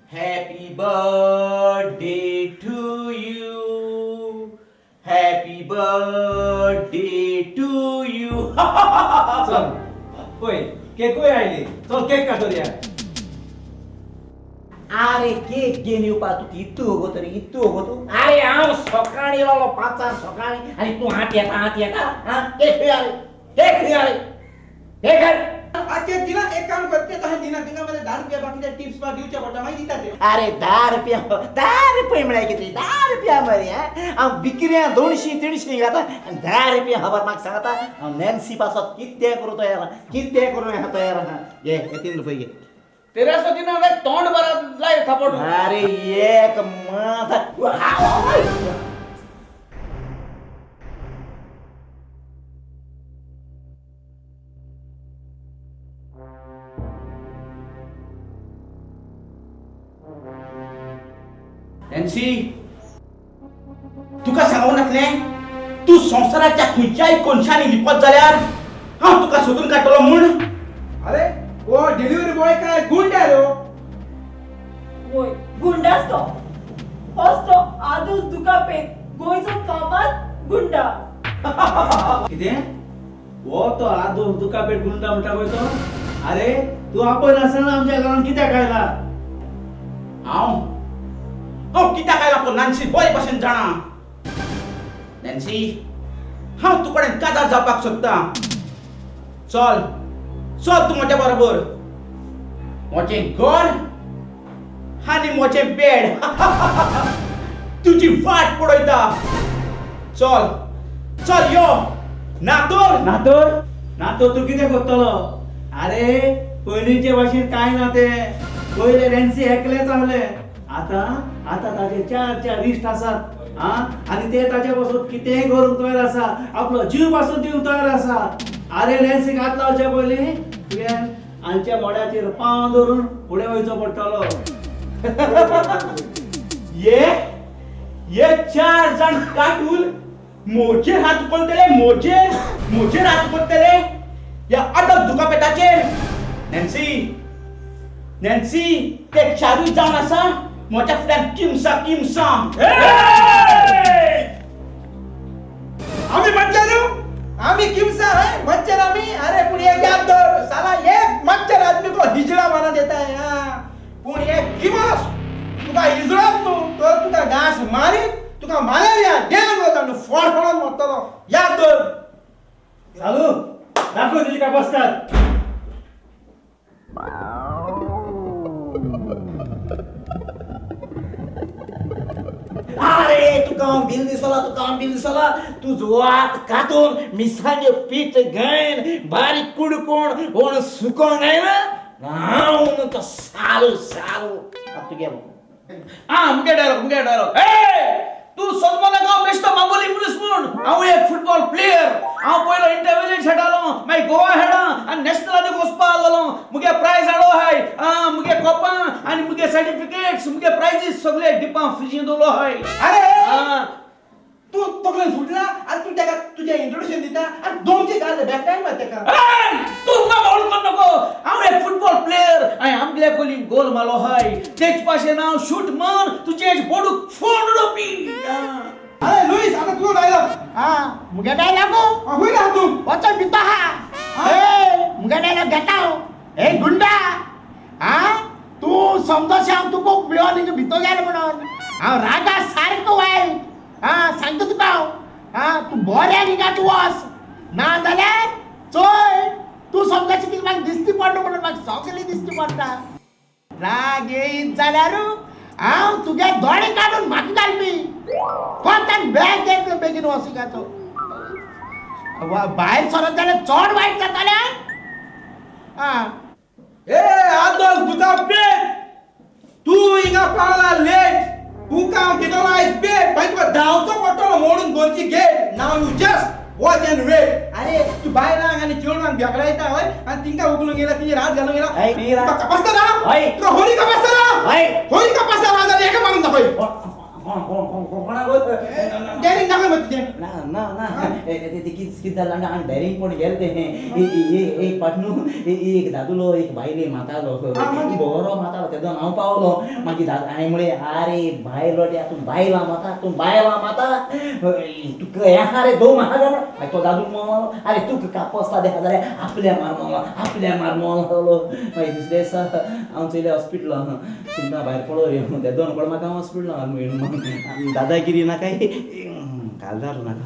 Happy birthday to you, happy birthday to you. चल पळय केकूय आयली, चल केक कातोरया. अरे केक घेवन येवपा तूं इतू गो तरी इतू गो तूं. अरे हांव सकाळीं येयलो 5 सकाळीं आनी तूं हात येता हात येता. आं केक खंय आरे, केक खंय आरे, केक हाड. केक दिना, एक काम कर, ते तशें दिना, तिंगा मरे 10 रुपया बाकीचे टिप्स बा दिवचे पडटा, मागीर दिता ते. अरे 10 रुपया, 10 रुपये म्हळ्यार कितें, 10 रुपया मरे. हांव बिकऱ्या 200 300 घाता आनी 10 रुपया खबर म्हाका सांगता. हांव नॅन्सी पासत कितें करूं तयार आहा, कितें करूं आहा तयार आहा. घे हे 3 रुपये घे. तेरासो दिना जाल्यार तोंड बरा लाय थापट. अरे एक माथा. नॅन्सी, तुका सांगूंक नासलें तूं संवसाराच्या खंयच्याय कोनशांनी लिपत जाल्यार हांव तुका सोदून काडटलो म्हूण. अरे वो डिलिव्हरी बॉय काय गुंडा रे हो. वय गुंडाच तो, होच तो आदूस दुखापेत गोंयचो फामाद गुंडा. कितें हो तो आदोस दुखापेट गुंडा म्हणटा पळय तो. अरे तूं आपय नासतना आमच्या घरान कित्याक आयला? हांव हांव कित्याक आयला पूण नॅन्सी बरे भशेन जाणा. नॅन्सी, हांव तूं कडेन काजार जावपाक सोदतां. चल चल तूं म्हज्या बरोबर. म्हजें घर आनी म्हजें बेड तुजी वाट पळयता. चल चल यो. ना तर ना तर ना तर तूं कितें करतलो? अरे पयलींचे भाशेन कांय ना तें. पयलें नॅन्सी एकलेंच आहलें, आतां आतां ताजे 4 4 इश्ट आसात. आं आनी ते ताजे पासून कितेंय करूंक तयार आसा, आपलो जीव पासून दिवंक तयार आसा. अरे नॅन्सीक हात लावचे पयलीं तुवें आमच्या मोड्याचेर पांव दवरून फुडें वयचो पडटलो. ये ये 4 जाण काटून मोजेर हात उखलतले, मोजेर मोजेर हात उखलतले ह्या अडक दुखापेटाचेर. नॅन्सी, नॅन्सी, ते 4 जावन आसा म्हज्या फुड्यान किमसां किमसां. आमी मच्छर, आमी किमसां है मच्छर आमी. अरे पूण एक याद दवर, साला एक मच्छर आदमी को हिजड़ा बना देता है. पूण एक किमस तुका हिजड़ोच न्हू तर तुका घांस मारीत तुका मलेरिया डेंगू जाता, फोड फोडोन मरतलो. याद दवर. चालू दाखव तुजी कापस्ताद. अरे तुका हांव बिल दिसला, तुका हांव बिल दिसला. तुजो हात कातून मिरसांगे पीठ घेवन बारीक कुडकोण ओण सुकोवन जायना हांव तो सारू सारू. आतां तुगे आं मुगे डायलॉग, मुगे डायलॉग. ए तूं सोदपा नाका हांव बेश्टो मामोली पुलीस म्हूण. हांव एक फुटबॉल प्लेयर. हांव पयलो इंटर विलेज खेळटालो, मागीर गोवा खेळा आनी नॅशनलाचेर वचपा आहलोलो. मुगे प्रायज हाडलो हाय, मुगे कोपां आनी मुगे सर्टिफिकेट्स, मुगे प्रायजीस सगळे डिपां फ्रिजीन दवरलो हाय. अरे तूं तकलेन सुटला आनी तूं तेका तुजें इंट्रोडक्शन दिता आनी दोनचे घाल बॅक टायम मार तेका. तूं म्हाका वळखून नको. हांव एक फुटबॉल प्लेयर. हांवें आमगेल्या कोलीन गोल मारलो हाय. तेच पाशेन हांव शूट मार तुजे बोडूक फोड उडोवपी. अरे लुईस, आतां तुजो डायलॉग. आं मुगे डायलॉग खंय आहा तूं? वचोन भितर आहा. ए मुगे डायलॉग घेता हांव. ए गुंडा, आं तूं समजोशें हांव तुका मेळोन हिंगा भितर गेलो म्हणून. हांव रागा सारको वायट. आं सांगता तुका हांव. आं तूं बऱ्यान हिंगा तूं वच, ना जाल्यार चोय तूं समजोशें कितें म्हाका दिश्टी पडना म्हणून म्हाका सगळें दिश्टी पडटा. राग येयत जाल्यार हांव तुगे दोळे काडून म्हाका घालपी. कोणत्यान बॅग घेतलो बेगीन वच हिंगाचो. भायर सरत जाल्यार चड वायट जातालें. आं ए आदोस दुखापेट, तूं हिंगा पावला लेट. तुका हांव दितलो आयज पेट, मागीर तुका धांवचो पडटलो मोडून घरची gate. Now you just watch and wait. अरे तूं बायलांक आनी चेडवांक बेगडायता हय आनी तिंकां उखलून गेला, तिंचेर हात घालून गेला. तुका कपासता ना? तुका होरी कपासता ना? होरी कपासता ना जाल्यार एका मारून दाखय. कोण कोण कोण कोणाक? डॅडीन दाखय मरे तुजें. ना ना, ते कित जालें जाणा, आनी डेरिंगपण गेलें तें. एक पाट न्हू, एक दादुलो एक बायले मातालो, बरो मातालो. तेदोन हांव पावलो. मागीर हांवें म्हळें, आरे बायलो तूं बायलां माता, तूं बायलां माता, तुका हें आहा रे दोम आहा काय. मागीर तो दादूल म्हणलो, आरे तुका कापस्ता देखा जाल्यार आपल्या मारमोलो, आपल्या मारमोलो. मागीर दुसरे दिसा हांव चोयलें हॉस्पिटलान चिंता भायर पडो रे. तेदोन कोण म्हाका हॉस्पिटलान दादागिरी नाका, कालदार नाका.